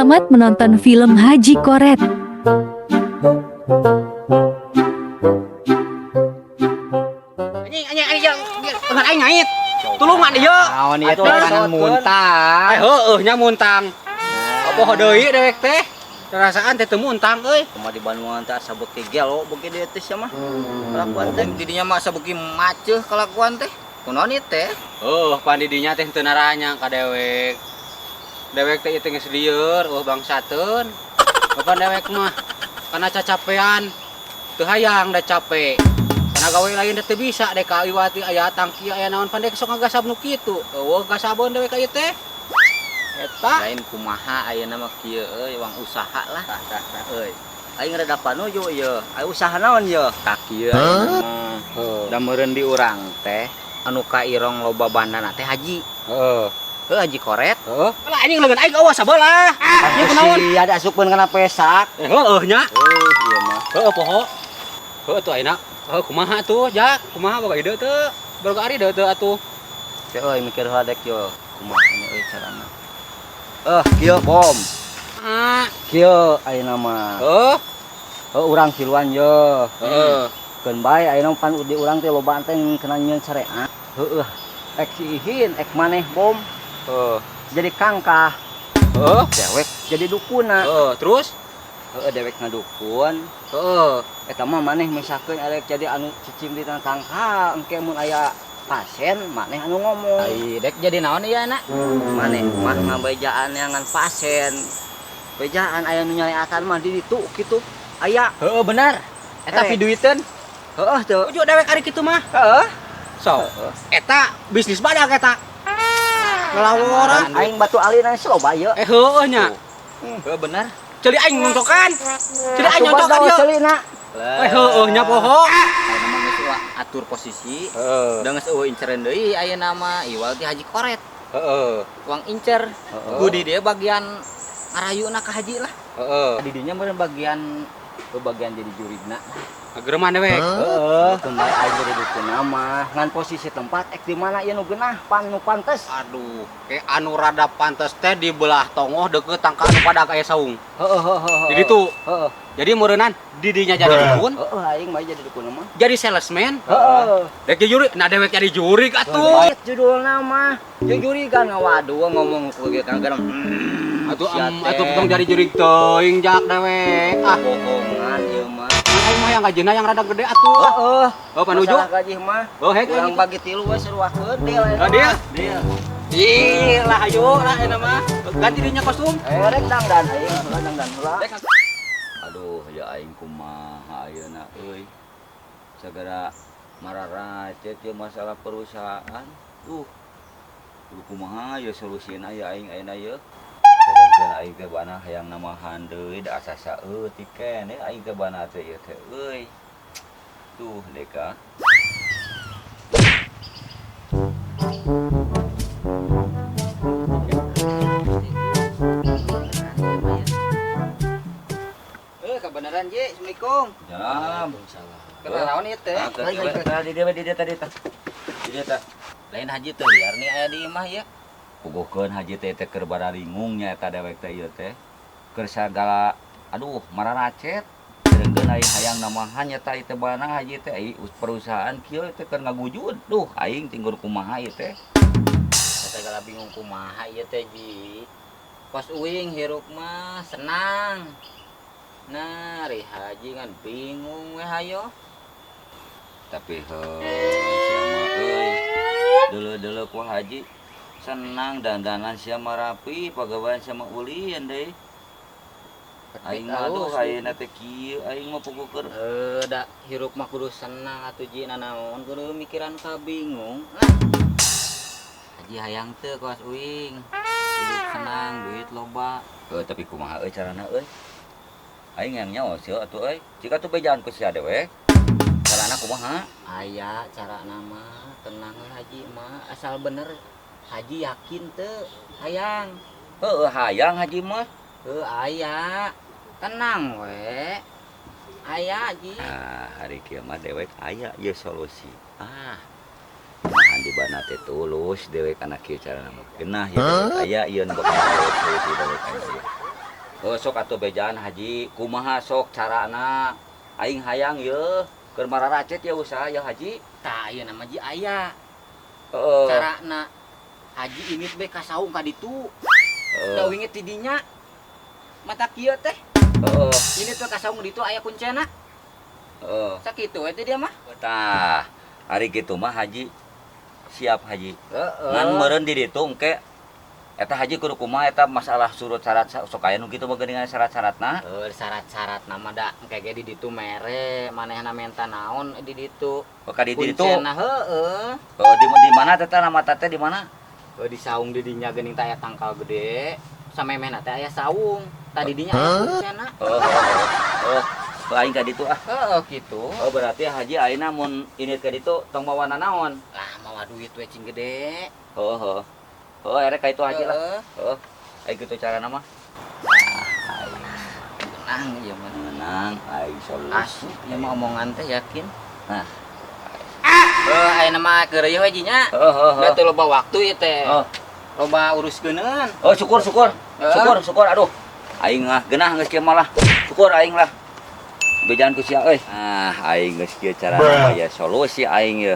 Selamat menonton film Haji Koret. Anjing, anjing, anjing, lengan aing ngait. Tulungan ieu. Naon ieu teh kanan muntang. Eh heueuh nya muntang. Poho deui dewek teh. Perasaan teh teu muntang euy. Kumaha di Bandungan teh asa beuki gelo beuki dieu teh sia mah. Kalakuan teh didinya mah asa beuki maceuh kalakuan teh. Kunaon ieu teh? Heuh, pan di dinya teh teu naranya ka dewek. Dewek teh ieu teh geus lieur, eueuh bangsateun. Bapak dewek mah kana cacapean. Teu hayang da capek. Kana gawe lain teh teu bisa dek ka iwati aya tangki aya naon pan dek sok ngagasab nu kitu. Eueuh gasabeun dewek ka ieu teh. Eta Lain kumaha ayeuna mah kieu euy, wang usaha lah. Tah tah tah euy. Aing rada panuju ieu. Aing usaha naon ieu? Tah kieu ayeuna mah. Heuh. Da meureun di urang teh anu ka irong loba bandana teh haji. Heeh. Heuh haji koret. Heeh. Lah anjing leungeun aing eueuh sabelah. Ieu kunaon? Si ada asupkeun kana pesak. Eh heueuh nya. Heuh ieu mah. Heueuh poho. Heueuh tuh ayeuna. Heueuh kumaha tuh, Jak? Kumaha boga ide teu? Boga ari ide teu atuh. Teh euy mikir heula dek yo. Kumaha nya euy carana. Kieu bom. Ah, Kieu ayeuna mah. heuh. Heuh urang tiluan ye. Heeh. Keun bae ayeuna pan di urang teh loba teh kena nyieun syariat. Heueuh. Ek si Ihin, ek maneh bom. Heuh. Jadi kangkah, Heuh. dewek jadi dukuna. Heuh, terus? Heueuh dewek ngadukun. Heueuh. Eta mah maneh misalkeun arek jadi anu cicing di tangkal, engke mun aya pasien maneh anu ngomong. Ai dek jadi naon ieu anak? Maneh mah ngabejaan neangan pasien. Bejaan aya nu nyaleatan mah di ditu kitu. Aya. Heeh bener. Eta Eh. piduiteun. Heueuh teu. Ujuk dewek ari kitu mah. Heueuh. So, eta bisnis badak eta. Ngelaworan. Aing batu alina geus loba ieu. Eh heueuh nya. Heeh bener. Ceuli aing nontokan. Ceuli aing nyontokan Atuh ieu. Ceulina. Eh heueuh nya poho. Ayeuna mah geus eueuh atur posisi. Heeh. Da geus eueuh incereun deui ayeuna mah iwal ti haji koret. Heeh. Uang incer. Heeh. Budi dia bagian ngarayuna ka haji lah. Heeh. Di dinya meureun bagian bagian jadi jurigna. Ngagereman dewek. Heeh, keun bae aing jadi dukun mah. Ngan posisi tempat ek di mana ieu nu geunah pan nu pantes. Aduh, kayak anu rada pantes teh di belah tongoh deket tangka anu padak aya saung. Heeh heeh heeh. Jadi tuh, Heeh. jadi meureunnan didinya jadi dukun, Heeh aing mah jadi dukun mah. jadi salesman, Heeh. dek jadi juri, nah dewek jadi juri atuh. Judulna mah jujurigan ngawaduh ngomong ku ge kang gerem. Atuh Sia em, teh. atuh tong jadi juri teuing jak dewek. Ah, Bohongan ieu mah. aing mah yang gajina yang rada gede atuh. Heeh. Oh, panuju. Masalah gaji mah. Oh, hek Urang bagi tilu we seruakeun deal Oh, deal. Deal. Ih, lah ayo lah enak mah. Ganti dinya kostum. Eh rek dangdan aing heula dangdan heula. Dek. Aduh, ya aing kumaha ayeuna euy. Sagara mararacet ieu masalah perusahaan. Duh. Kudu kumaha ya solusina ya aing ayeuna ye. Sedangkeun aing teh bana hayang namahan deui da asa saeutik keneh aing teh bana teh ieu teh euy. Duh, deka. Heuh kabeneran Ji, Assalamualaikum. Salam. Keur naon ieu teh? Di dia di dia tadi tah. Di dia tah. Lain haji teh liar nih aya di imah ya. Puguhkeun haji teh teh keur bararingung nya eta dewek teh ieu teh. Keur sagala aduh mararacet. Sedengkeun aing hayang namahan nya teh teh bana haji teh ai perusahaan kieu teh keur ngagujud. Duh aing tinggal kumaha ieu teh. Sagala bingung kumaha ieu teh Ji. Kos uing hirup mah senang. Nah, ri haji kan bingung we hayo. Tapi heuh sia mah euy. Deuleu-deuleu ku haji senang dandanan sia mah rapi pagawean sia mah ulin deui. Aing mah aduh ayeuna teh kieu aing mah puguh keur Heuh da hirup mah kudu senang atuh Ji nanaon kudu mikiran ka bingung. Lah. Haji hayang teu kos uing. Hidup senang, duit loba. Heuh tapi kumaha euy carana euy. Aing yang nyaho sia atuh euy. Jika tuh bejaan ku sia dewe. Carana kumaha? Aya cara nama tenang we haji mah asal bener haji yakin teu hayang. Heueuh hayang haji mah. Heuh aya. Tenang we. Aya Ji. Ah, hari kieu mah dewek aya ieu solusi. Ah. Nahan di bana teh tulus dewek anak kieu carana mah. Geunah ya dewek aya ieu nu bakal solusi dewek aya. Heuh, sok atuh bejaan Haji, kumaha sok carana? Aing hayang ye, keur mararacet ya usaha ya Haji. Tah ayeuna mah Ji aya carana. Haji indit be ka saung ka ditu. Da wingit ti dinya. Mata kieu teh. Indit we ka saung ditu aya kuncena. Sakitu we teh dia mah. Tah, ari kitu mah Haji siap Haji. Heeh. Ngan meureun di ditu engke eta Haji kudu kumaha eta masalah surut syarat sok aya nu kitu mah geuningan syarat-syaratna. Heuh, syarat-syarat nama da engke ge di ditu mere manehna menta naon di ditu. Oh, ka di ditu. Kuncena heueuh. Oh, di mana teh nama teh di mana? Oh, di saung di dinya geuning teh aya tangkal gede. Samemehna teh aya saung. Tadi dinya aya kuncena. Oh, oh, oh. Oh, aing ka ditu ah. Heeh kitu. Oh, berarti Haji ayeuna mun indit ka ditu tong mawa nanaon. Lah mawa duit we cing gede. Heeh, heeh. Oh, erek ka itu Haji lah. Heeh. Heeh. Aing kitu carana mah. Tenang ieu mah. Menang aing solusi. Asup ieu mah omongan teh yakin. Nah. Heuh, ayeuna mah keur ieu we Ji nya. Heeh, heeh, Da heeh. teu loba waktu ieu teh. Oh. Loba uruskeun. Oh, syukur, syukur. Heeh. Syukur, syukur. Aduh. Aing ah geunah geus kieu malah. Syukur aing lah. Bejaan ku sia euy. Ah, aing geus kieu carana mah ya solusi aing ye.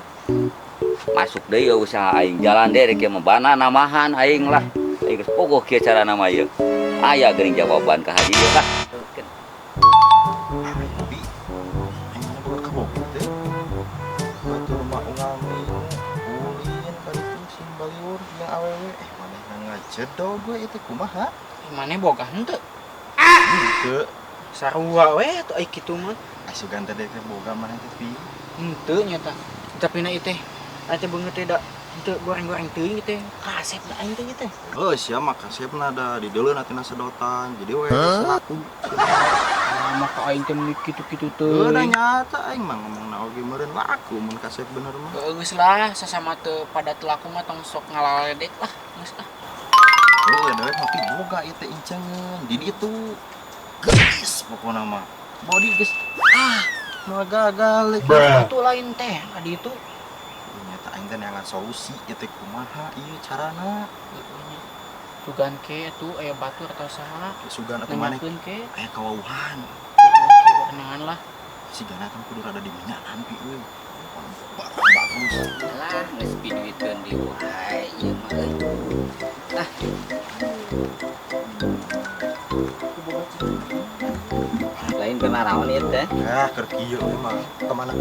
Masuk deui ye usaha aing jalan deui rek kieu mah bana namahan aing lah. Aing geus pogoh kieu carana mah ye. Aya geuning jawaban ka Haji ieu lah. Bi, aing mana boga kabogoh teh? Batur mah unggal minggu ulin ka ditu sing baliur jeung awewe manehna ngajedog we ieu teh kumaha? Maneh boga henteu? Henteu. Sarua we atuh ai kitu mah. Asugan teh teh boga maneh teh pi. Henteu nya tah. Tapi na ieu teh aya teh beungeut teh da henteu goreng-goreng teuing teh. Kasep da aing teh ieu teh. Heuh, sia mah kasepna da dideuleun atina sedotan. Jadi we selaku. Ah, maka aing teh meuni kitu-kitu Heuh, da teuing. nyata aing mah ngomongna oge meureun laku mun kasep bener mah. Heuh, geus lah sasama teu pada telaku mah tong sok ngalaledek lah. Geus lah. Heuh, dewek mah pi boga ieu teh incengeun. Di ditu geus pokona mah. Body geus ah moal gagal leuh. Atuh lain teh ka ditu. Nyata aing teh neangan solusi ieu teh kumaha ieu carana. Sugan ke atuh aya batur atau saha. Sugan atuh maneh Nanyakeun ke. aya kawauhan. Kenangan lah. Sigana kan kudu rada diminyakan pi euy. Barang bagus. Lah geus piduiteun deui wae ieu mah euy. Ah. Lain kena raon ieu teh. Ah, keur kieu we mah. Kemana?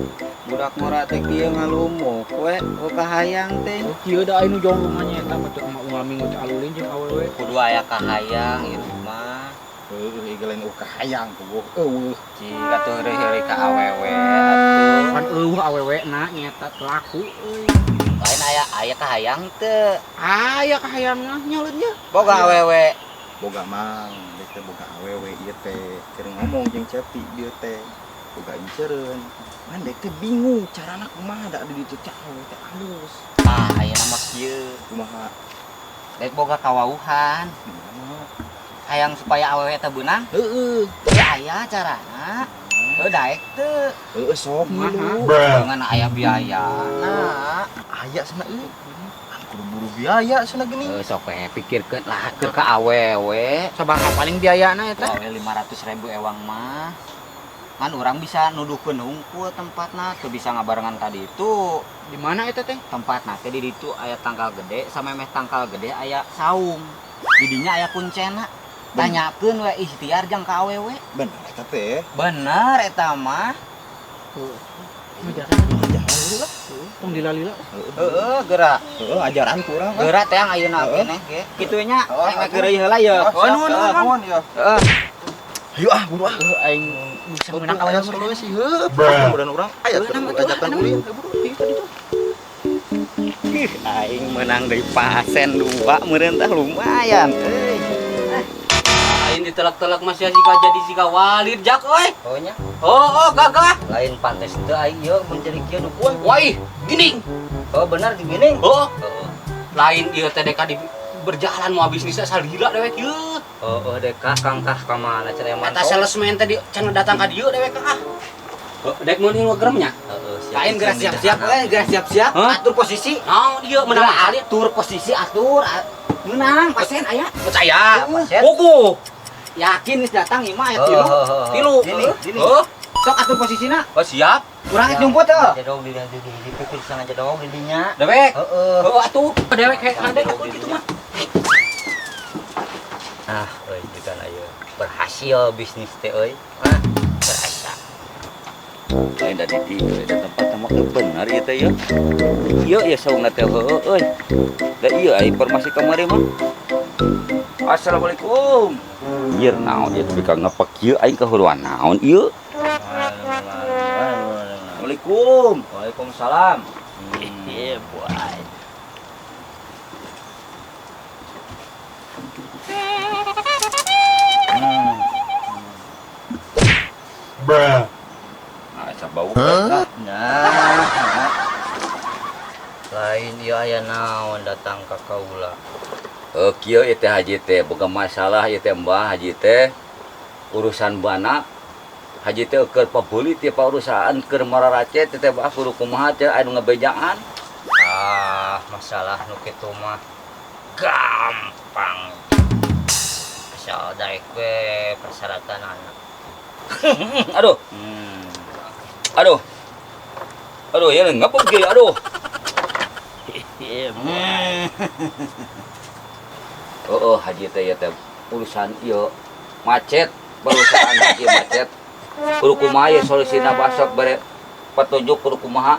Budak ngora teh kieu ngalumuk we, oh kahayang teh. Oh, kieu da aya nu jauh rumahnya eta batur mah unggal minggu teh alulin jeung awewe. Kudu aya kahayang ieu mah. Heuh, ieu lain eueuh kahayang puguh eueuh. Cing atuh heureuy-heureuy ka awewe atuh. Pan eueuh awewe na nyeta telaku euy. Lain aya aya kahayang teu. Aya kahayang mah nyaleun nya. Boga awewe. Boga mang, dek teh boga awewe ieu teh. Keur ngomong jeung Cepi dieu teh. Boga incereun. Ngan dek teh bingung carana kumaha da di ditu teh awewe teh alus. Tah ayeuna mah kieu. Kumaha? Dek boga kawauhan. Kumaha? Hayang supaya awewe teh beunang. Heueuh. Teu aya carana. Heuh daek teu. Heueuh sok Kumaha? ngilu. Ngan aya biaya. Nah, Aya cenah euy. An kudu buru biaya cenah geuning. heuh sok we pikirkeun lah keur ka awewe. Sabaraha paling biayana eta? Awewe 500.000 ewang mah. Ngan urang bisa nuduhkeun hungkul tempatna teu bisa ngabarengan ka ditu. Di mana eta teh? Tempatna teh di ditu aya tangkal gede samemeh tangkal gede aya saung. Di dinya aya kuncena. Tanyakeun we ikhtiar jeung ka awewe. Bener eta teh. Bener eta mah. Heuh. Ajaran Ajaran dulu lah. tong dilalila. Heeh, geura. Heeh, ajaran ku urang. Geura teh ang ayeuna Heeh. keneh ge. Kitu nya Heeh, aing mah geureuy heula ye. Oh, nuhun, nuhun, nuhun ya. Heeh. Hayu ah, buru ah. Heuh aing bisa menang Aya awewe. solusi heuh. Mudah-mudahan urang aya Heuh, nama tuh, ajakan nama. ulin. Buru. Ieu tadi tuh. Ih, aing menang deui pasen 2 meureun tah lumayan euy. Aing ditelak-telak masih jika jadi jika walid jak euy. Oh nya, Oh, oh gagah. lain pantes teu aing ieu mun jadi kieu dukun. Wah, ih, gini. Oh bener gini. Oh, Heeh. lain ieu teh deka di berjalan mau bisnisnya salila dewek ieu. Oh, deka kangkah ka mana cenah Eta salesman teh di cenah datang ka dieu dewek ah. Oh, dek mun ieu geremnya. Heeh, siap. Lain geura siap-siap we, geura siap-siap. Hah? Atur posisi. Naon ieu menang Geura kali. atur posisi atur. Menang pasen aya. Percaya. Pasien. Puguh. Yakin geus datang ieu mah aya tilu. Tilu. Gini, gini. Oh, Sok atuh posisina. oh siap. Urang geus nyumput heuh. Jedog di di pikir sana jedog di dinya. Dewek. Heeh. Oh, atuh. Dewek kayak ada atuh kitu mah. Ah, euy juga aya berhasil bisnis teh euy. Ah, berasa. Lain dari di ieu eta tempat mah bener ieu teh ieu. Ieu ya saungna teh heueuh euy. Da ieu ai informasi kamari mah. Assalamualaikum. Ieu naon ieu tapi ka ngepek ieu aing kahuruan naon ieu. Assalamualaikum. Waalaikumsalam. Iya, boy. Nah, asa bau. Huh? Nah, lain ieu aya naon datang ka kaula. Kieu ieu teh haji teh boga masalah ieu teh Mbah haji teh urusan bana. Haji teh keur pabeuli teh perusahaan keur mararacet teh bah kudu kumaha teh anu ngebejaan. Ah, masalah nu kitu mah gampang. Asal daek we persyaratan anak. Aduh. Aduh. Aduh, ya ngapok ge aduh. Heeh, haji teh ieu teh urusan ieu macet, perusahaan haji macet. Kudu kumaha ye solusina basok bere petunjuk kudu kumaha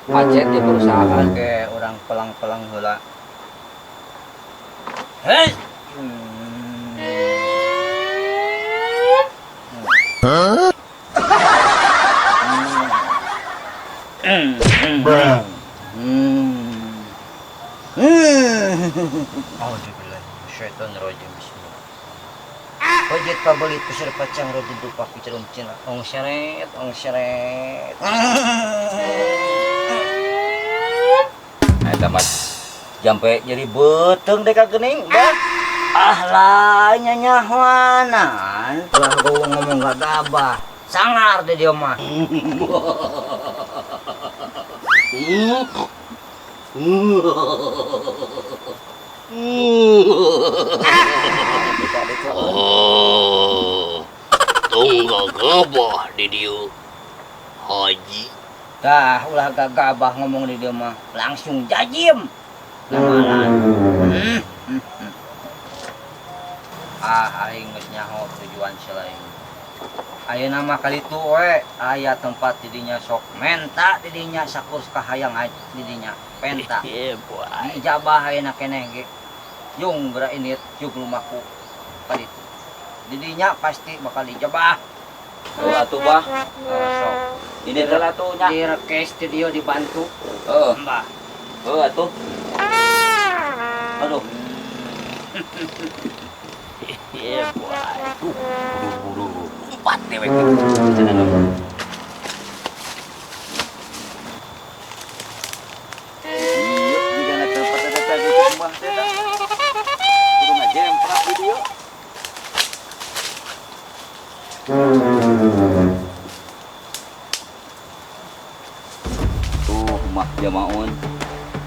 macet di perusahaan. Oke, urang pelang-pelang heula. Hei. Auzubillahi minasyaitonirrajim. Bismillah. Wajit pabelit pesir pacang rodi dupa kucerum cina. Ong seret, ong seret. Eta mah jampe nyeri beuteung deh ka geuning, Bah. Ah lah nyanyahoanan. Lah gua ngomong gak gabah. Sangar deh dia mah. Oh, tunggu gabah di dieu haji. Tah, ulah gagabah ngomong di dieu mah. Langsung jajim. Lamalan. Ah, aing geus nyaho tujuan selain. Ayeuna mah kalitu we, aya tempat didinya sok menta didinya sakur kahayang didinya penta. Diijabah ayeuna keneh ge. Yung geura init jug lumaku kalitu. Didinya pasti bakal dijabah. Oh, atuh bah. Sok. Ini teh atuh nya. Di rekes di dieu dibantu. Heeh. Mbah. Heeh atuh. Aduh. Iya, boy. Buru-buru. Empat dewek itu. Iya, jigana tempat eta gitu mbah teh tah. Kudu ngajemprak di dieu. Tuh mah jamaun.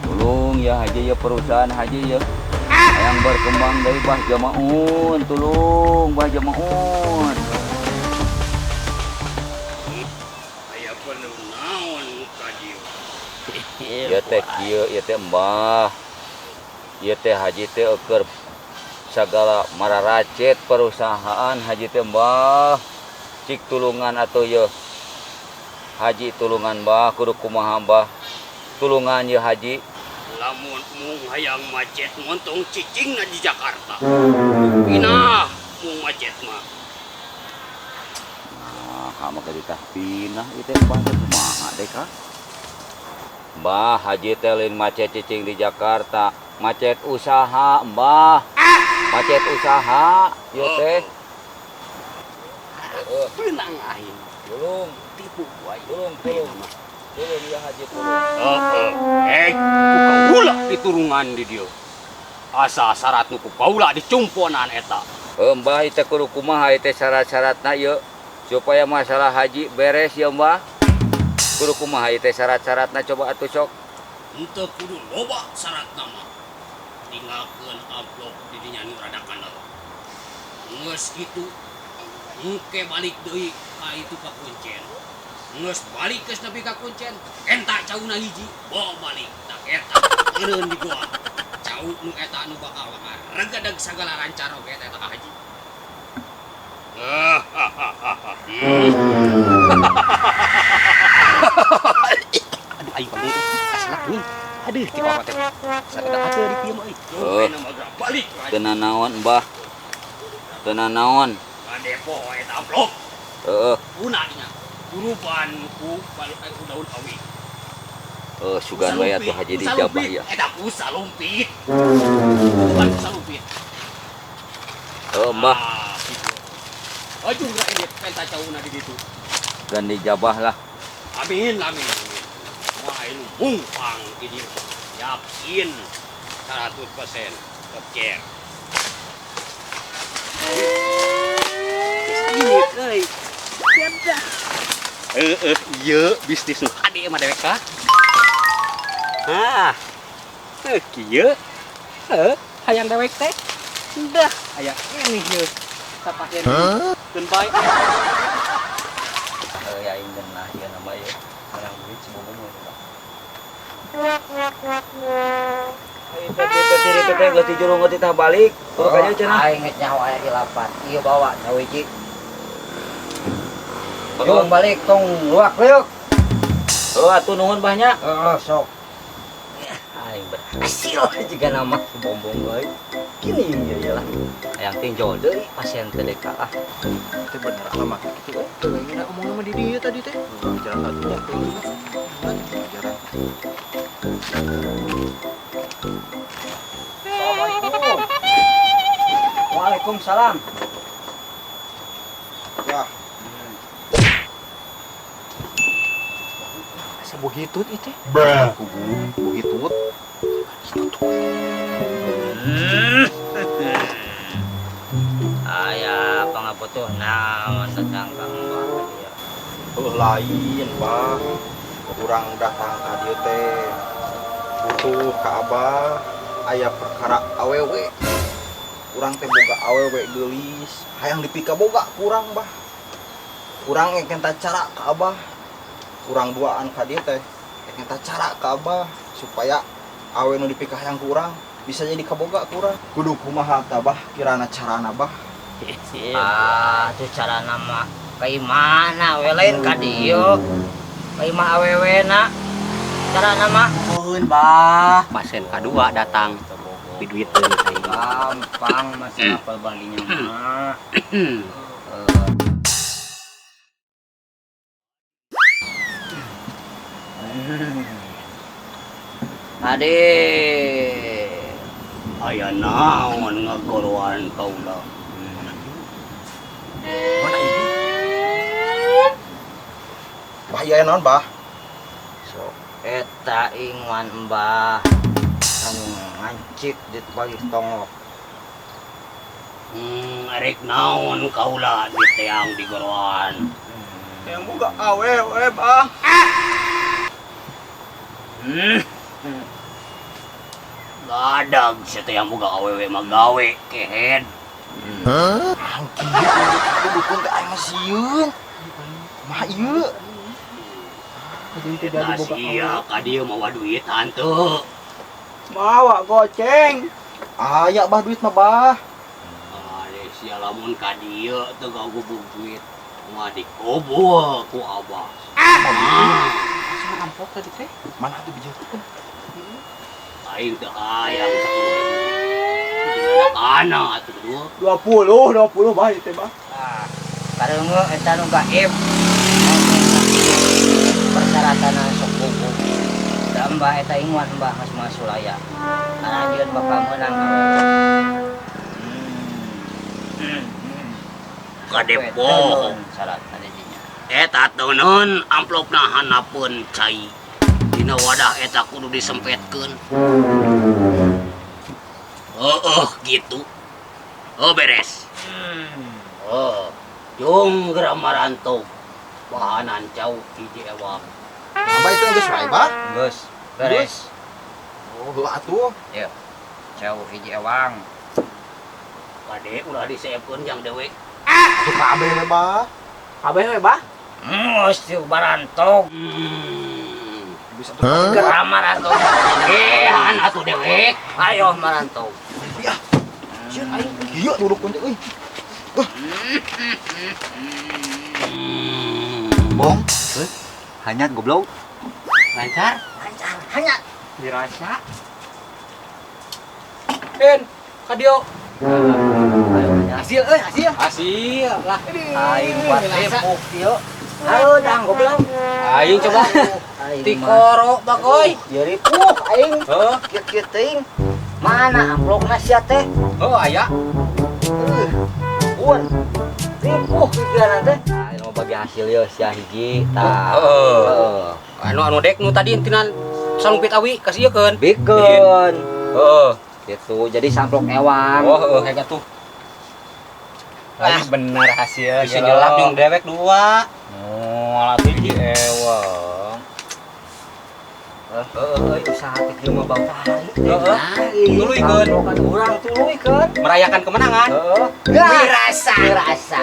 Tolong ya haji ya perusahaan haji ya. Yang berkembang dari Bah Jamaun, tolong Bah Jamaun. Aya perlu naon ka dieu. Ya teh kieu, ya teh mbah. Ya teh haji teh eueur sagala mararacet perusahaan haji teh mbah. Cik tulungan atuh ye. Haji tulungan mbah kudu kumaha mbah. Tulungan ye haji. Lamun mung hayang macet montong cicingna di Jakarta. Pinah mung macet mah. Nah, hama ka ditah pinah ieu teh mbah teh kumaha deh ka? Mbah haji teh lain macet cicing di Jakarta, macet usaha mbah. Macet usaha ieu teh. Beunang aing. Tulung, tipu ku aing. Tulung, tulung. Tulung ya haji tulung. Heeh. Ku kaula diturungan di dieu. Asa syarat nu ku kaula dicumponan eta. Mbah ieu teh kudu kumaha ieu teh syarat-syaratna ieu supaya masalah haji beres ya mbah. Kudu kumaha ieu teh syarat-syaratna coba atuh sok. Henteu kudu loba syaratna mah. Tinggalkeun amplop di dinya nu rada kandel. Geus kitu engke balik deui ka itu ka kuncen. Geus balik geus nepi ka kuncen, enta cauna hiji, bawa balik. Tak eta eureun di goa. Cau nu eta nu bakal ngaregadeg sagala lancar oge eta ka haji. Aduh aing paling aslak nih. Aduh ti bawa teh. Sageda atuh di kieu mah euy. Balik. Teu nanaon, Mbah. Teu nanaon. Kadepo eta amplop. Heeh. Guna nya. Kuruban ku balik ku daun awi. Heuh, sugan we atuh haji dijabah ya. Eta ku salumpit. Kuruban ku salumpit. Heuh, Mbah. Aduh, geura ini penta cauna di ditu. Gan dijabah lah. Amin, amin, amin. Wah, ini mungpang ini. Yakin 100% kecer. Ini euy. Dadah. Heeh, ieu bisnis nu kade mah dewek ka. Hah. Heuh, kieu. Heuh, hayang dewek teh. Dah, aya ini ieu. Sapasien. Keun bae. Heuh, aing geunah ieu nama ieu. Menang duit sebobong we. Teh teh geus dijurung teh tah balik. Kudu ka dieu cenah. Aing geus nyaho aya ilapan. Ieu bawa cau hiji. Jung balik tong luak liuk. Heuh atuh nuhun bah nya. Heeh, sok. Aing berhasil juga nama si bombong euy. Gini ieu lah. Hayang tinjol deui pasien teh deka ah. Teh bener alamat kitu euy. Teu ngira omongna mah di dieu tadi teh. Jalan atuh. Jalan. Assalamualaikum. Waalaikumsalam. Ya. Asa buhitut ieu teh? Bruh. Buhitut. Aya pangabutuh naon datang ka Mbah dieu. Heuh lain, Bah. Urang datang ka dieu teh butuh ka Abah aya perkara awewe. Urang teh boga awewe geulis, hayang dipikaboga kurang, Bah. Urang engke cara ka Abah. Urang duaan ka dieu teh engke cara ka Abah supaya awe nu dipikahayang ku urang bisa jadi kaboga ku urang. Kudu kumaha tah, Bah, kirana carana, Bah? Ah, tuh carana mah ka imahna we lain ka dieu. Ka imah awewena. Carana mah Nuhun, Bah. Pasien kadua datang. Diduiteun aing. Gampang masalah balinya mah. Ade. Aya naon ngagoroan kaula. Mana ieu? Bah, ieu aya naon, Bah? Sok eta inguan Mbah anu ngancik di balik tongok. Arek naon kaula di teang di goroan. Yang boga awewe, Bah. Gadag sia teh yang boga awewe mah gawe kehed. Hah? Kieu dukun teh aing mah sieun. Kumaha ieu? Eta sia ka dieu mawa duit hanteu. Mawa goceng. Aya Bah duit mah, Bah. Ade sia lamun ka dieu teu gagubug duit. Moal dikobol ku Abah. Ah. Amplop tadi teh. Mana tuh bijak? Aing teu hayang 10.000. Anak atuh dua. 20 Bah ieu teh, Bah. Ah, kareungeut eta nu gaib. Persyaratan sok buku. Da Mbah eta inguan Mbah geus mah sulaya. Anjeun bakal meunang awewe. Kadepo. Syarat dinya. Eta teuneun amplopna hanapeun cai. Dina wadah eta kudu disempetkeun. Heeh gitu. Oh beres. Oh, jung geura marantau. Bahanan cau hiji ewang. Abah itu geus wae, Bah? Geus, beres. Oh, heuh atuh. Yeuh. Cau hiji ewang. Kade ulah diseepkeun jang dewek. Atuh kabeh we, Bah. Kabeh we, Bah. Geus teu barantog. Bisa tuh. Geura marantog. Eh, an atuh dewek. Ayo marantog. Sieun aing kieu duduk teh euy. Bong. Hanyat goblok. Lancar. Lancar, hanya Dirasa. En, kadio. hasil euy, hasil. Hasil lah. Aing buat repuk ieu. Ayo dang goblok. Aing coba. Aing mah. Tikoro bagoy. Ya ripuh aing. Heuh, Kieu-kieu teuing. Mana amplopna sia teh? heuh aya. Un. Ripuh pikiran teh. Nah, ini mau bagi hasil ya sia hiji tah. Heeh. Heeh. Anu anu dek nu tadi intinan salumpit awi kasih sieun. Bikeun. Heeh. Gitu. Jadi samplok ewang. Oh, heeh hega tuh. Ah, bener hasil. Bisa nyelap jeung dewek dua. Oh, alat hiji ewang. Heeh, usaha teh kieu mah bang. Heeh. Tuluykeun. Urang tuluykeun. Merayakan kemenangan. Heeh. Dirasa. Dirasa.